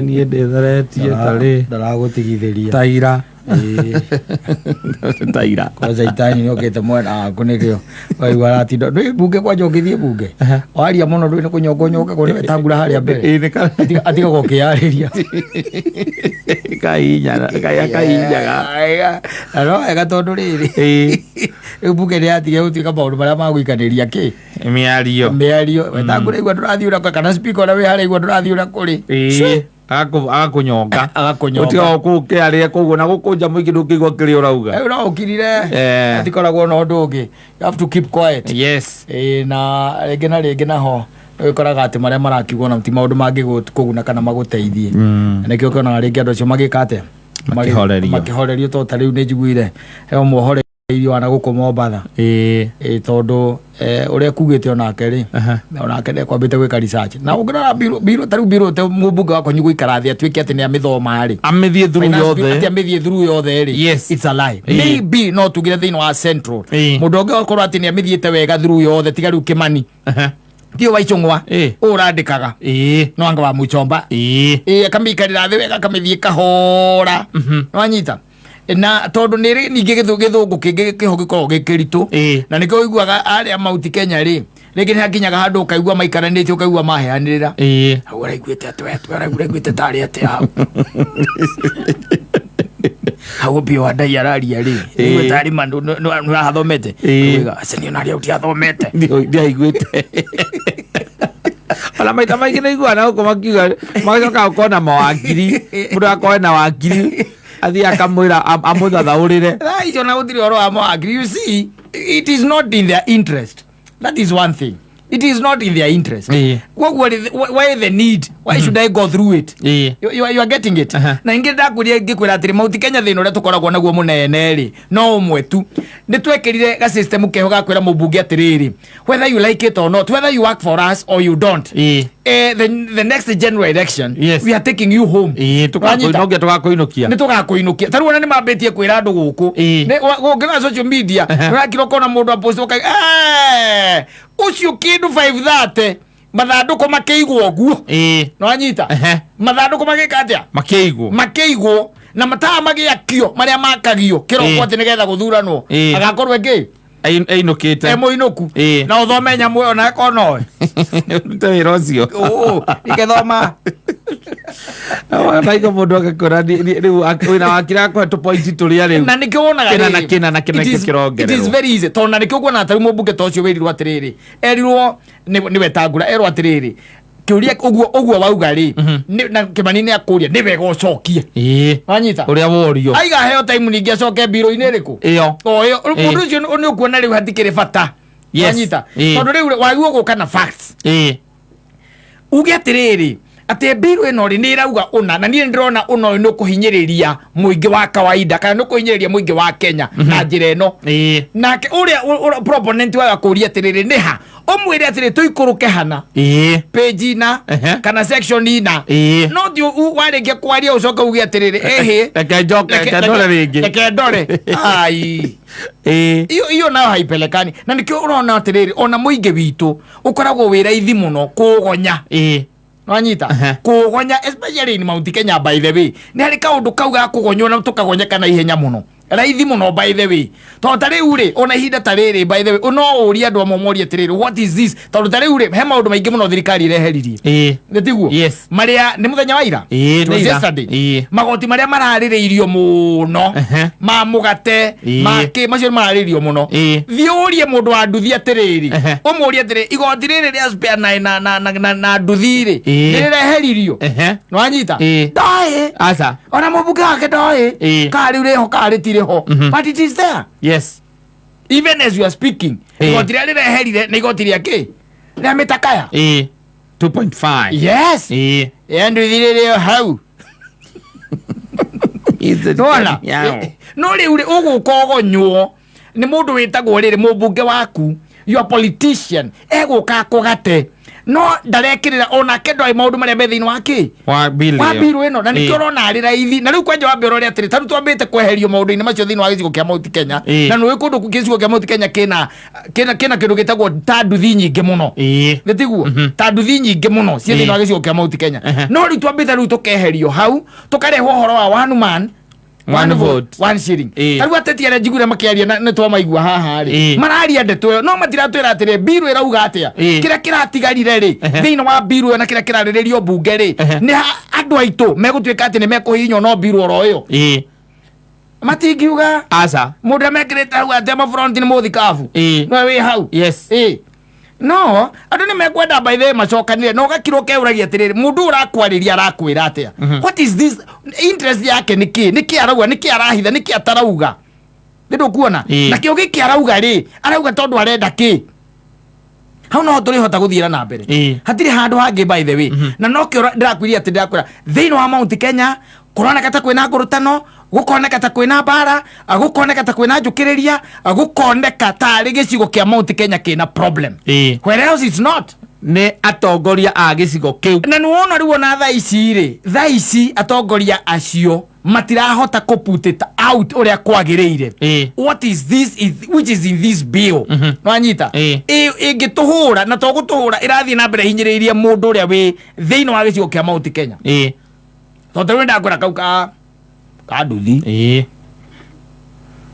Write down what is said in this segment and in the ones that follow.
Niĩ ndĩtheretie tarĩ Ndaragũtigithĩria. Taira. Ĩĩ. Taira. Kwanza itani nĩokĩte mwena waku nĩkĩo waigua aratinda ndwĩ bunge kwanja ũngĩthiĩ bunge waria mũno ndwĩ nĩ kũnyongo nyongagwo nĩwe tambura harĩa mbere. Ĩĩ, nĩ Atigagwo ũkĩyarĩria. Kahinyaga. Na no wega tondũ rĩrĩ, rĩu bunge nĩ yatige gũtuĩka maũndũ marĩa magũikanĩria kĩ Mĩario. Mĩario wetangura igua ndũrathiĩ ũrĩa kana speaker ũrĩa wĩ harĩa igua ndũrathiĩ ũrĩa kũrĩ. Ĩĩ, agakũnyonga. Agakũnyonga. Ũtiga kũu kĩarĩre koguo na gũkũ nja mũingĩ ndũngĩigua kĩrĩa ũrauga. Rĩu no ũkirire. Eh. Hatikoragwo na ũndũ ũngĩ, you have to keep quiet. Ĩĩ, na rĩngĩ na rĩngĩ naho ũgĩkoraga atĩ marĩa marakiugwo na ti maũndũ mangĩkũguna kana magũteithie. Na nĩkĩo ũkĩonaga rĩngĩ andũ acio magĩka atĩa? Makĩhorerio. Makĩhorerio, tondũ ta rĩu nĩ njiguire he ũmwe ũhoreirio wana gũkũ Mombatha. Ĩĩ, tondũ ũrĩa kugĩte onake rĩ, onake nĩekwambĩte gwĩka research na ũngĩrora biru ta rĩu biru te mũmbunge wakwa nĩ gũikara thĩ atuĩke atĩ nĩ amĩthoma rĩ, Amĩthiĩ through Finance bill, yothe. atĩ amĩthiĩ through yothe rĩ, it's a lie. Maybe no tugire thĩinĩ wa Central mũndũ ũngĩ okorwo atĩ nĩ amĩthiĩte wega through yothe tiga rĩu Kĩmani tio wa Icũng'wa ũũ ũrandĩkaga, no anga wa Mũchomba. Ĩĩ, akamĩikarĩra thĩ wega akamĩthiĩ kahora nĩwanyita, na tondũ nĩ rĩ ningĩ gĩthũngũ kĩngĩ kĩho gĩkoragwo gĩ kĩritũ. Na nĩkĩo ũiguaga arĩa Mauti Kenya rĩ, rĩngĩ nĩ hakinyaga handũ ũkaigua maikaranĩtie, ũkaigua maheanĩrĩra hau ũraiguĩte atĩ ũraiguĩte tarĩ atĩa hau hau Opiyo Wandayi araria rĩ, ũraigua tarĩ ma nĩ ũrahathomete. Ũkauga, "Aca, niĩ ona harĩa ũtiathomete." Ndiaiguĩte ona maita maingĩ nĩ iguaga na gũkũ makiuga magacoka gũkorwo na mawakiri, mũndũ akorwo na wakiri athiĩ akamwĩra amũthathaũrĩre. Thaa icio na gũtirĩ ũhoro wa mawakiri. You see, it is not in their interest. That is one thing, it is not in their interest. Koguo rĩ, why the need? Why should I go through it? You are getting it? Na ingĩ ndakwĩria ngĩkwĩra atĩrĩ, Mauti Kenya thĩna ũrĩa tũkoragwo naguo mũnene rĩ, no ũmwe tu. Nĩ twekĩrire ga system keho ga kwĩra mũmbunge atĩrĩrĩ, whether you like it or not, whether you work for us or you don't, the next general election, we are taking you home. Wanyita? No nginya tũgakũinũkia. Nĩ tũgakũinũkia. Ta rĩu ona nĩ mambĩtie kwĩra andũ gũkũ. Ũngĩrora social media, ũrakira ũkona mũndũ apost ũka ũcio kĩndũ 530 mathandũkũ makĩigwo ũguo. Nĩwanyita? Mathandũkũ magĩka atĩa? Makĩigwo. Makĩigwo na mataa magĩakio marĩa makagio kĩroko atĩ nĩgetha gũthuranwo agakorwo ĩngĩ Ainũkĩte. E mũinũku. Na ũthome nyamũ ĩyo na ĩkonoe. Ũrute wĩra ũcio. Ikĩthoma. Naiko mũndũ agakora rĩu wĩra wake akũhe tũpointi tũrĩa rĩu Na nĩkĩo wonaga kĩna na rĩrĩ, kĩna na kĩna nĩkĩo kĩrongererwo. It is very easy, tondũ na nĩkĩo ũkuona ta rĩu mũmbunge ta ũcio wĩrirwo atĩrĩrĩ, erirwo nĩ Wetangula, erwo atĩrĩrĩ, kĩũria ũguo ũguo wauga rĩ, na Kĩmani nĩ akũria, nĩ wega ũcokie. Wanyita? Ũrĩa worio. Aiga heo time ningĩ acoke mbiro-inĩ ĩrĩkũ? Ĩyo. O ĩyo. Rĩu mũndũ ũcio nĩ ũkuona rĩu hatikĩrĩ bata. Wanyita? Tondũ rĩu wagĩrĩirwo gũka na facts, uge atĩrĩrĩ atĩ mbiru ĩno rĩ nĩ ĩrauga ũna, na niĩ nĩ ndĩrona ũna ũyũ nĩ ũkũhinyĩrĩria mũingĩ wa kawaida kana nĩ ũkũhinyĩrĩria mũingĩ wa Kenya na njĩra ĩno. Nake ũrĩa proponent wayo akũria atĩrĩrĩ, nĩ ha, ũmwĩre atĩrĩ tũikũrũke hana page ina kana section ina. No ti warĩkia kwaria ũcoke uge atĩrĩrĩ, ĩhĩ, Reke njoke, reke ndore rĩngĩ. Reke ndore, ai. Hiyo nayo haipelekani, na nikio ũrona atĩrĩrĩ, ona mũingĩ witũ ũkoragwo wĩ raithi mũno kũgonya. Nwanyita? Kũgonya, especially in Mount Kenya. By the way, nĩ harĩ kaũndũ kau ga kũgonywo na tũkagonyeka na ihenya mũno, raithi mũno. By the way, tondũ ta rĩu rĩ, ona ihinda ta rĩrĩ, by the way, no ũrie andũ amwe morie atĩrĩrĩ, "What is this?" Tondũ ta rĩu rĩ, he maũndũ maingĩ mũno thirikari ĩreheririe. Nĩ tiguo? Yes. Marĩa nĩ mũthenya wa ira. Ĩĩ, It was nĩ ira. yesterday. Magoti marĩa mararĩrĩirio mũno, ma mũgate, ma kĩ, macio nĩ mararĩrĩirio mũno. Thiĩ ũrie mũndũ wa nduthi atĩrĩrĩ, ũmũrie atĩrĩ, igoti rĩrĩ rĩa spare na nduthi rĩ, nĩ rĩreheririo? Nĩwanyita? Ndoĩ. Aca. Ona mũmbunge wake ndoĩ kaa rĩu rĩho kaa rĩtirĩ ho, but it is there even as you are speaking. Igoti rĩrĩa rĩreherire nĩ igoti rĩa kĩ, rĩa mĩtakaya. 2.5. Yes. Ya nduthi rĩrĩ hau. Nona no rĩu rĩ ũgũka ũgonywo nĩ mũndũ wĩtagwo rĩrĩ mũmbunge waku, your politician, egũka akũgate. No ndarekĩrĩra onake ndoĩ maũndũ marĩa me thĩinĩ wa kĩ Wa bill wa ĩyo. bill ĩno, na nĩkĩo ũrona arĩ raithi. Na rĩu kwanja wambe ũrore atĩrĩ, tarĩu twambĩte kweherio maũndũ-inĩ macio thĩinĩ wa gĩcigo kĩa Mount Kenya. Na nĩũĩ kũndũ gĩcigo kĩa Mount Kenya kĩna kĩndũ gĩtagwo ta nduthi nyingĩ mũno. Nĩ tiguo? Ta nduthi nyingĩ mũno ciĩ thĩinĩ wa gĩcigo kĩa Mount Kenya. No rĩu twambĩte rĩu tũkeherio hau, tũkarehwo ũhoro wa one man, one vote, one shilling. Tarĩu ateti arĩa njiguire makĩaria na nĩ twamaigua haha rĩ, mararia ndeto ĩyo, no matiratwĩra atĩrĩ mbiru ĩrauga atĩa. Kĩrĩa kĩratigarire rĩ thĩinĩ wa mbiru ĩyo na kĩrĩa kĩrarĩrĩrio mbunge rĩ, nĩ andũ aitũ megũtuĩka atĩ nĩ mekũhihinywo no mbiru oro ĩyo. Matingiuga. Aca. Mũndũ ũrĩa mekĩrĩte hau atĩ mafronti nĩ mũthikabu. No wĩ hau. No andũ nĩ mekwenda, by the way, macokanire na ũgakirwo keũragia atĩrĩrĩ, mũndũ ũyũ ũrakwarĩria arakwĩra atĩa? What is this interest yake? Nĩ kĩ nĩ kĩ arauga? Nĩ kĩ arahitha? Nĩ kĩ atarauga? Nĩ ndũkuona? Na kĩo gĩkĩ arauga rĩ, arauga tondũ arenda kĩ? Hau no tũrĩhota gũthiĩra na mbere. Hatirĩ handũ hangĩ, by the way. Na nokĩo ndĩrakwĩria atĩ ndĩrakwĩra thĩinĩ wa Mount Kenya kũroneka ta kwĩna ngũrũtano, gũkoneka ta kwĩna mbara, gũkoneka ta kwĩna njũkĩrĩria, gũkoneka tarĩ gĩcigo kĩa Mount Kenya kĩna problem, whereas it's not. Nĩ atongoria a gĩcigo kĩu. Na nĩwona rĩu ona thaa ici rĩ, thaa ici atongoria acio matirahota kũ put it out ũrĩa kwagĩrĩire. What is this is, which is in this bill? Nwanyita? Ĩngĩtũhũra na to gũtũhũra, ĩrathiĩ na mbere hinyĩrĩirie mũndũ ũrĩa wĩ thĩinĩ wa gĩcigo kĩa Mount Kenya. Tondũ rĩu ndakwĩra kau ka nduthi.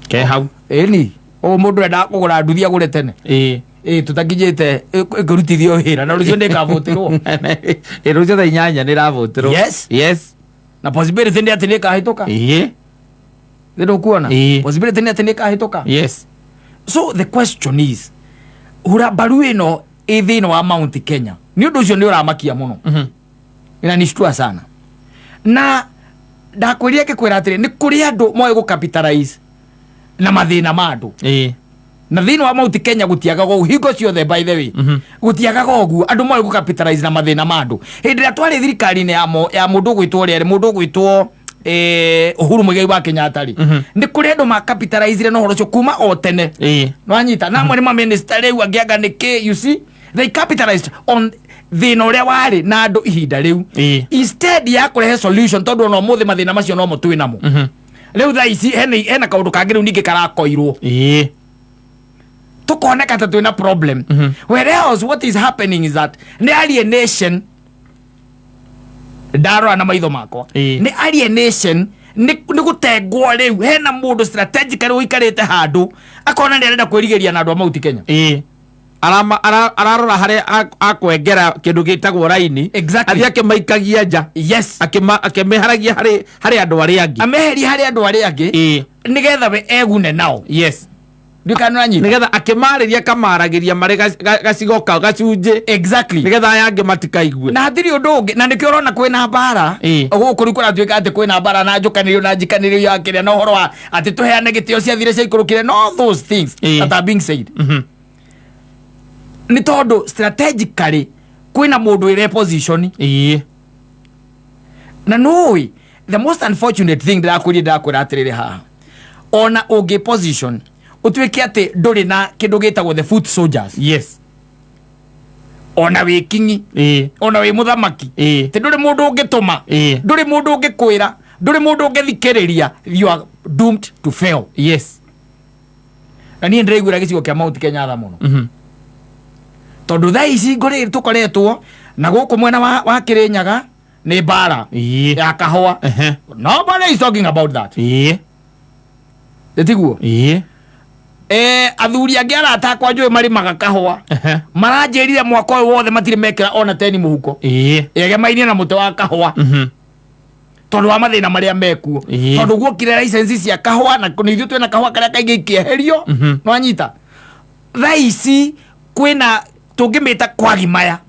Ke hau. Ĩni ũũ mũndũ endaga kũgũra nduthi agũre tene. Ĩ tũtakinyĩte ĩkũrutithio wĩra na rũciũ nĩkavũtĩrwo. Ĩ, rũciũ thaa 8 nĩ ĩravũtĩrwo. Na possibility nĩ atĩ nĩkahĩtũka. Nĩ ndũkuona? Possibility nĩ atĩ nĩkahĩtũka. So the question is, hura mbaru ĩno ĩ thĩinĩ wa Mount Kenya, nĩ ũndũ ũcio nĩ ũramakia mũno. Inanishtua sana. Na ndakwĩrire ngĩkwĩra atĩrĩ, nĩ kũrĩ andũ moĩ gũ capitalize na mathĩna ma andũ. Na thĩinĩ wa Mount Kenya gũtiagaga ũguo hingo ciothe, by the way. Gũtiagaga ũguo andũ moĩ gũ capitalize na mathĩna ma andũ. Hĩndĩ ĩrĩa twarĩ thirikari-inĩ ya mũndũ ũgwĩtwo ũrĩa rĩ, mũndũ ũgwĩtwo Uhuru Muigai wa Kenyatta rĩ, nĩ kũrĩ andũ ma capitalizire na ũhoro ũcio kuma o tene. Nwanyita? Na amwe nĩ maminista rĩu, angĩ anga nĩ kĩ. You see, they capitalized on thĩna ũrĩa warĩ na andũ ihinda rĩu instead ya kũrehe solution, tondũ ona ũmũthĩ mathĩna macio nomo twĩ namo. Rĩu thaa ici hena kaũndũ kangĩ rĩu ningĩ karakoirwo, tukoneka ta twĩna problem, whereas what is happening is that nĩ alienation. Ndarora na maitho makwa, nĩ alienation, nĩ gũtengwo. Rĩu hena mũndũ strategically ũikarĩte handũ akona nĩ arenda kwĩrigĩria na andũ a Mount Kenya. Ararora harĩa akwengera kĩndũ gĩtagwo raini. Athiĩ akĩmaikagia nja. Akĩmeheragia harĩ andũ arĩa angĩ. Ameherie harĩ andũ arĩa angĩ nĩgetha we egune nao. Ndiũkana ũranyita? Nĩgetha akĩmarĩria akamaragĩria marĩ gacigo kau gacunjĩ, nĩgetha aya angĩ matikaigue. Na hatirĩ ũndũ ũngĩ, na nĩkĩo ũrona kwĩna mbara. Gũkũ rĩu kũratuĩka atĩ kwĩna mbara na njũkanĩrio na njikanĩrio ya kĩrĩa na ũhoro wa atĩ tũheane gĩtĩo ciathire ciaikũrũkire no those things that are being said nĩ tondũ strategically kwĩna mũndũ wĩre position. Na nũĩ the most unfortunate thing ndĩrakwĩria, ndĩrakwĩra atĩrĩrĩ haha, ona ũngĩ position ũtuĩke atĩ ndũrĩ na kĩndũ gĩtagwo the foot soldiers, ona wĩ kingi, ona wĩ mũthamaki, ti ndũrĩ mũndũ ũngĩtũma, ndũrĩ mũndũ ũngĩkwĩra, ndũrĩ mũndũ ũngĩthikĩrĩria, you are doomed to fail. Na niĩ ndĩraiguĩra gĩcigo kĩa Mount Kenya tha mũno, tondũ thaa ici ngũrĩ tũkoretwo na gũkũ mwena wa Kĩrĩnyaga nĩ mbara ya kahũa. Nobody is talking about that. Ĩtiguo? Athuri angĩ arata akwa njũĩ marĩmaga kahũa maranjĩrire mwaka ũyũ wothe matirĩ mekĩra ona teni mũhuko, yegemainie na mũtĩ wa kahũa, tondũ wa mathĩna marĩa mekuo. Tondũ guokire license cia kahũa na nĩ ithuĩ twĩna kahũa karĩa kaingĩ ikĩeherio. Nwanyita? Thaa ici kwĩna tũngĩmĩta kwagimaya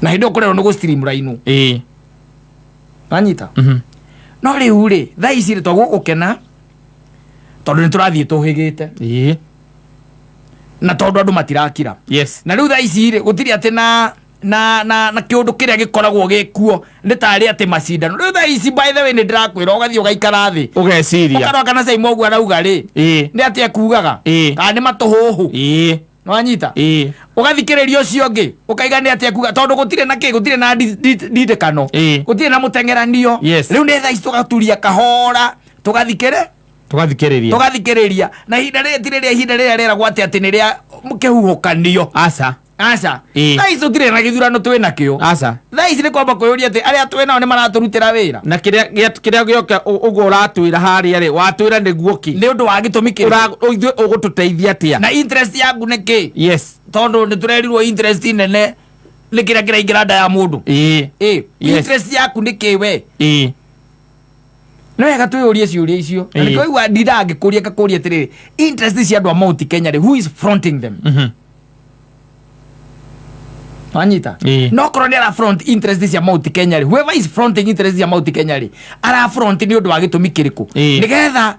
na hĩndĩ ĩyo kũrerwo nĩ gũ streamline. Nwanyita? No rĩu rĩ, thaa ici rĩ, twagũgũkena tondũ nĩ tũrathiĩ tũhĩgĩte na tondũ andũ matirakira. Na rĩu thaa ici rĩ, gũtirĩ atĩ na kĩũndũ kĩrĩa gĩkoragwo gĩkuo nĩ tarĩ atĩ macindano. Rĩu thaa ici, by the way, nĩ ndĩrakwĩra ũgathiĩ ũgaikara thĩ, ũgeciria, ũkarora kana Saimo ũguo arauga rĩ, nĩ atĩ ekugaga kana nĩ matũhũhũ. Nĩwanyita? Ĩĩ. Ũgathikĩrĩria ũcio ũngĩ, ũkaiga nĩ atĩa kuga, tondũ gũtirĩ na kĩ, gũtirĩ na ndindĩkano, gũtirĩ na mũteng'eranio. Rĩu nĩ thaa ici tũgaturia kahora, tũgathikĩre, Tũgathikĩrĩria. Tũgathikĩrĩria, na ihinda rĩrĩ ti rĩrĩa, ihinda rĩrĩa rĩragwo atĩ nĩ rĩa kĩhuhũkanio. Aca. Aca. Thaa ici tũtirĩ na gĩthurano twĩ nakĩo. Aca. Thaa ici nĩ kwamba kwĩyũria atĩ arĩa twĩ nao nĩ maratũrutĩra wĩra. Na kĩrĩa gĩoke ũguo ũratwĩra harĩa rĩ, watwĩra nĩguo kĩ? Nĩ ũndũ wa gĩtũmi kĩrĩkũ? Ithuĩ ũgũtũteithia atĩa? Na interest yaku nĩ kĩ? Yes. Tondũ nĩ tũrerirwo interest nene nĩ kĩrĩa kĩraingĩra nda ya mũndũ. Ĩ. Interest yaku nĩ kĩ we? Nĩ wega twĩyũrie ciũria icio, na nĩkĩo waigua ndindaga ngĩkũria, ngakũria atĩrĩrĩ, interest cia andũ a Mount Kenya rĩ, who is fronting them? Wanyita? No korwo nĩ ara front interest cia Mount Kenya rĩ, whoever is fronting interest cia Mount Kenya rĩ, ara front nĩ ũndũ wa gĩtũmi kĩrĩkũ? Nĩgetha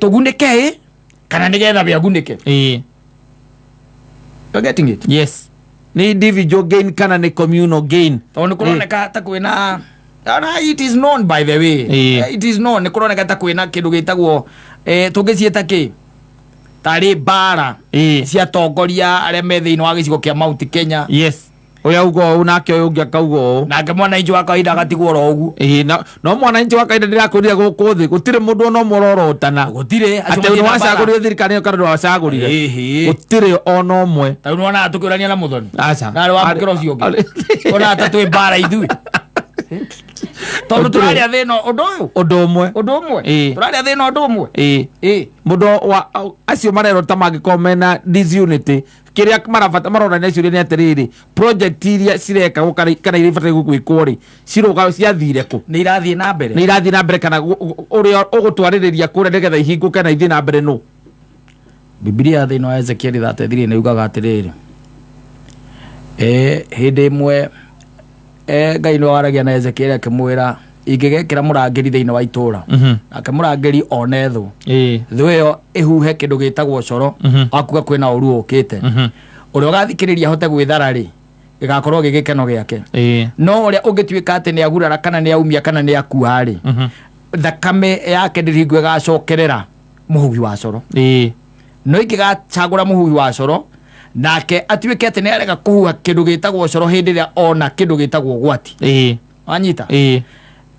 tũgunĩke ĩ, kana nĩgetha we agunĩke? You're getting it? Yes, nĩ individual gain kana nĩ communal gain? Tondũ nĩ kũroneka ta kwĩna ona, it is known, by the way. It is known, nĩ kũroneka ta kwĩna kĩndũ gĩtagwo, tũngĩciĩta kĩ, tarĩ mbara cia atongoria arĩa me thĩinĩ wa gĩcigo kĩa Mount Kenya. Yes, ũrĩa auga ũũ, nake ũyũ ũngĩ akauga ũũ. Nake mwananchi wa kawaida agatigwo oro ũguo. Ĩĩ, no mwananchi wa kawaida, ndĩrakwĩrire gũkũ thĩ gũtirĩ mũndũ ona ũmwe ũrorotana Gũtirĩ acio atĩ matirĩ nĩ na mbara. wacagũrire thirikari ĩyo kana ndwacagũrire. Ĩhĩ. Gũtirĩ ona ũmwe. Ta rĩu nĩwonaga tũkĩũrania na Mũthoni Aca. narĩ wamũkĩra ũcio ũngĩ, onaga ta twĩ mbara ithuĩ, tondũ tũraria thĩna ũndũ ũyũ. Ũndũ ũmwe. Ũndũ ũmwe. Tũraria thĩna ũndũ ũmwe. Ĩĩ. Mũndũ wa acio marerwo ta mangĩkorwo mena disunity, kĩrĩa marabata maronania ciũria nĩ atĩrĩrĩ, project iria cirekagwo kana iria ibataire gwĩkwo rĩ, cirũga ciathire kũ? Nĩ irathiĩ na mbere? Nĩ irathiĩ na mbere, kana ũrĩa ũgũtwarĩrĩria kũrĩa nĩgetha ihingũke na ithiĩ na mbere nũ? Bibilia thĩinĩ wa Ezekieli 33 nĩ yugaga atĩrĩrĩ, hĩndĩ ĩmwe, Ngai nĩ waragia na Ezekieli akĩmwĩra, ingĩgekĩra mũrangĩri thĩinĩ wa itũũra, nake mũrangĩri one thũ, thũ ĩyo ĩhuhe kĩndũ gĩtagwo coro, akuga kwĩna ũru ũkĩte, ũrĩa ũgathikĩrĩria ahote gwĩthara rĩ, gĩgakorwo gĩ gĩkeno gĩake. No ũrĩa ũngĩtuĩka atĩ nĩ agurara, kana nĩ aumia, kana nĩ akua rĩ, thakame yake ndĩrĩ hingo ĩgacokerera mũhuhi wa coro. No ingĩgacagũra mũhuhi wa coro, nake atuĩke atĩ nĩ arega kũhuha kĩndũ gĩtagwo coro hĩndĩ ĩrĩa ona kĩndũ gĩtagwo ũgwati. Wanyita? Ĩĩ.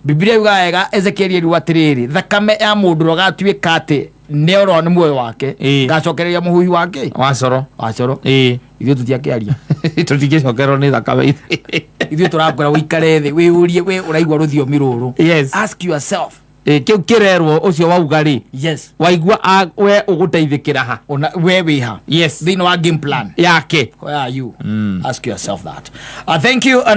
Bibilia yugaga wega, Ezekieli erirwo atĩrĩrĩ, thakame ya mũndũ ũrĩa ũgatuĩka atĩ nĩ orwo nĩ muoyo wake, ngacokereria mũhuhi wake. Wa coro. Wa coro. Ithuĩ tũtiakĩaria. Tũtingĩcokerwo nĩ thakame ithuĩ. Ithuĩ tũrakwĩra ũikare thĩ, wĩyũrie, we ũraigua rũthiomi rũrũ, ask yourself. Ĩĩ, kĩu kĩrerwo ũcio wauga rĩ, waigua we ũgũteithĩkĩra ha? Ona we wĩha thĩinĩ wa game plan yake? Where are you? Ask yourself that. Thank you and